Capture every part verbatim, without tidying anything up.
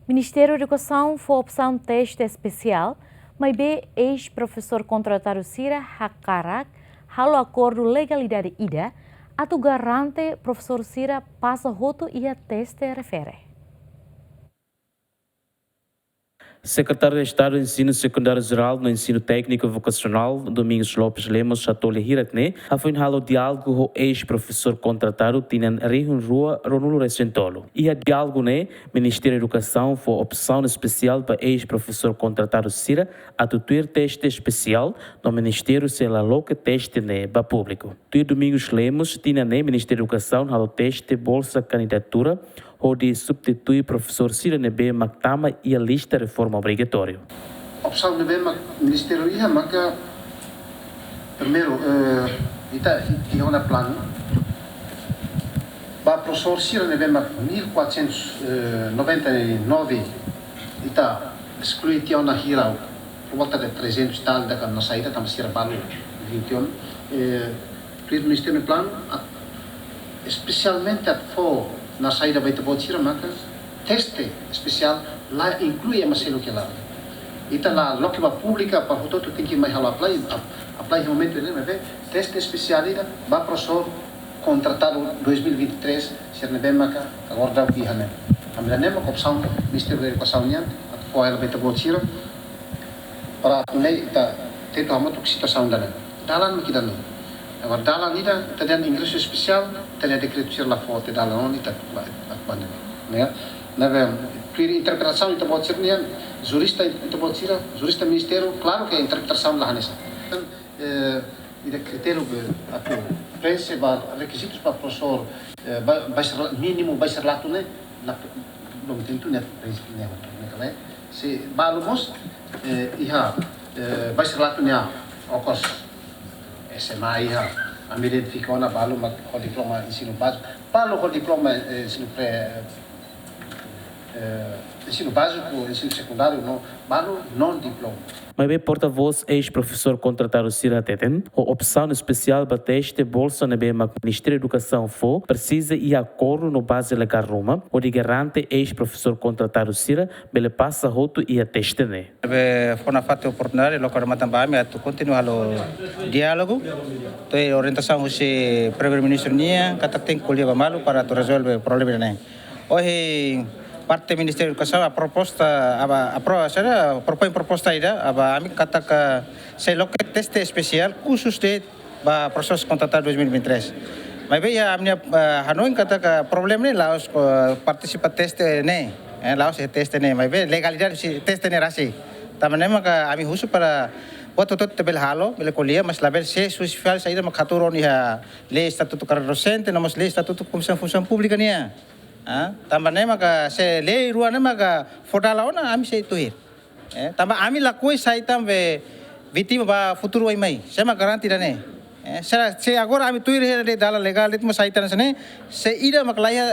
Ministériu Edukasaun fó opsaun teste espesiál, maibé eis-profesór kontratadu sira hakarak halo akordu legalidade ida atu garante profesór sira pasa hotu iha teste refere. Sekretáriu Estadu Ensinu Sekundáriu Jerál no Ensinu Tékniku Vokasionál, Domingos Lopes Lemos, hato'o lia hirak ne'e, hafoin halo diálogu ho eis-profesór kontratadu tinan rihun rua ruanulu resin tolu. Iha diálogu ne'e, Ministériu Edukasaun fó opsaun espesiál ba eis-profesór kontratadu sira atu tuir teste espesiál, no ministériu sei la loke teste ne'e ba públiku. Tuir Domingos Lemos, tinan ne'e Ministériu Edukasaun halo teste bolsa kandidatura hodi substitui profesór sira ne'ebé mak tama iha lista reforma obrigatóriu. Opsaun ne'ebé mak ministériu iha maka, primeiru, eh, ita, ita iha ona planu ba profesór sira ne'ebé mak mil quatrocentos e noventa e nove, ita esklui tiha ona hira, por volta de trezentos e tal, ida-ne'e la sai ida, tanba sira balu vinte e um. Eh, tuir ministériu planu, a-, espesialmente atu fó nasaida ba ita-boot sira maka teste espesiál la inklui ema seluk hela. Ita la loke ba públiku para hotu-hotu tenke mai halo apply, ap-, apply iha momentu ne'e, maibé teste espesiál ida ba profesór kontratadu dois mil e vinte e três, sira ne'ebé maka agora daudaun iha ne'e. Ami la ne'e maka opsaun Ministériu Edukasaun nian, atu fó hela ba ita-boot sira, para atu nune'e ita tetu hamutuk situasaun ida-ne'e. Dalan mak ida-ne'e. Agora dalan ida, ita dehan ingresu espesiál, ita dehan dekretu sira la fó tiha dalan ona, ita ba, ba, ba ne'e. Ne'e, ne'ebé, tuir interpretasaun ita-boot sira nian, jurista ita-boot sira, jurista ministériu, klaru ke interpretasaun la hanesan. Eh, ida kritériu be atu prenxe ba rekizitus ba profesór, eh, ba, bacharel-, mínimu bacharelatu ne'e, la, belum tentu ne'e prenxe ne'e, ne'e kabe. Se balu mós, eh, iha, eh, bacharelatu ne'e, okos S M A iha, ami identifika ona balu mak ho diploma ensinu báziku, balu ho diploma, eh, ensinu pré, eh, ensinu báziku, ensinu sekundáriu, no, balu non diploma. Maibé portavós eis-profesór kontratadu sira hateten, ho opsaun espesiál ba teste bolsa ne'ebé mak Ministériu Edukasaun fó, presiza iha akordu no baze legál ruma, hodi garante eis-profesór kontratadu sira bele pasa hotu iha teste ne'e. Ne'ebé fó nafatin oportunidade, loke odamatan ba ami atu kontinua halo diálogu, tuir orientasaun husi Primeiru-Ministru nian, katak tenke ko'alia ba malu para atu rezolve problema ne'e. Ohin parte Ministériu Edukasaun a proposta, aba, apro-, saida, propoin proposta ida, aba ami katak sei loke teste espesiál khusus de'it ba profesór kontratadu dois mil e vinte e três. Maibé iha ami-nia, eh, hanoin katak problema ne'e la'ós, eh, partisipa teste ne'e, eh, la'ós iha teste ne'e, maibé legalidade husi teste ne'e rasik. Tanba ne'e maka ami husu para buat hotu-hotu ita bele halo, bele ko'alia, mas labele se husi fali saida mak hatuur ona iha lei estatutu karreira dosente, no mós lei estatutu Komisaun Funsaun Públika nian. Ah, tanba ne'e maka se lei rua ne'e maka fó dalan ona, ami sei tuir. Eh, tanba ami lakohi sai tan be vítima ba futuru oin mai. Sé mak garante ida-ne'e? Eh, se, se agora ami tuir de'it dalan legál de'it mós sai tan hanesan ne'e, se ida mak la iha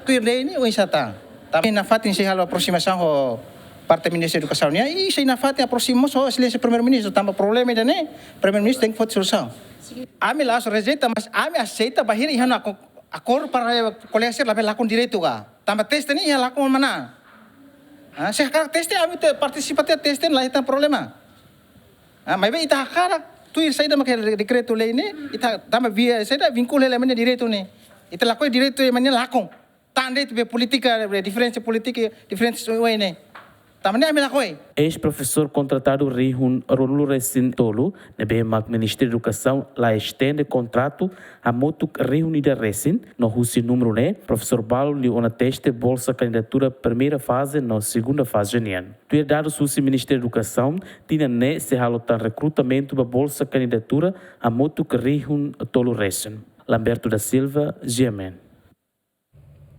tuir lei ne'e oinsá tan? Tanba nafatin sei halo aproximasaun ho parte Ministériu Edukasaun nian, i sei nafatin aproxima mós ho Exelénsia Primeiru-Ministru, tanba problema ida-ne'e, Primeiru-Ministru tenke foti solusaun. Ami la'ós rejeita, mas ami aseita bainhira iha ona ako-, akordu para, eh, kolega sira labele lakon direitu ka. Tanba teste ne'e iha lakon manán. Ah, se hakarak teste, ami te-, partisipa tiha teste, la iha tan problema. Ah, maibé ita hakarak tuir saida mak dekretu-lei ne'e, ita tanba via saida vinkula hela ema nia direitu ne'e. Ita lakohi direitu ema nia lakon. Tan de'it be polítika, be diferensa polítika, diferensa oin ne'e. Tanba ne'e ami lakohi. Eis-profesór kontratadu rihun ruanulu resin tolu, ne'ebé mak Ministériu Edukasaun la estende kontratu hamutuk rihun ida resin, no husi númeru ne'e, profesór balu liu ona teste bolsa kandidatura primeira faze no segunda faze nian. Tuir dadus husi Ministériu Edukasaun, tinan ne'e sei halo tan rekrutamentu ba bolsa kandidatura hamutuk rihun tolu resin. Lamberto da Silva, G M N.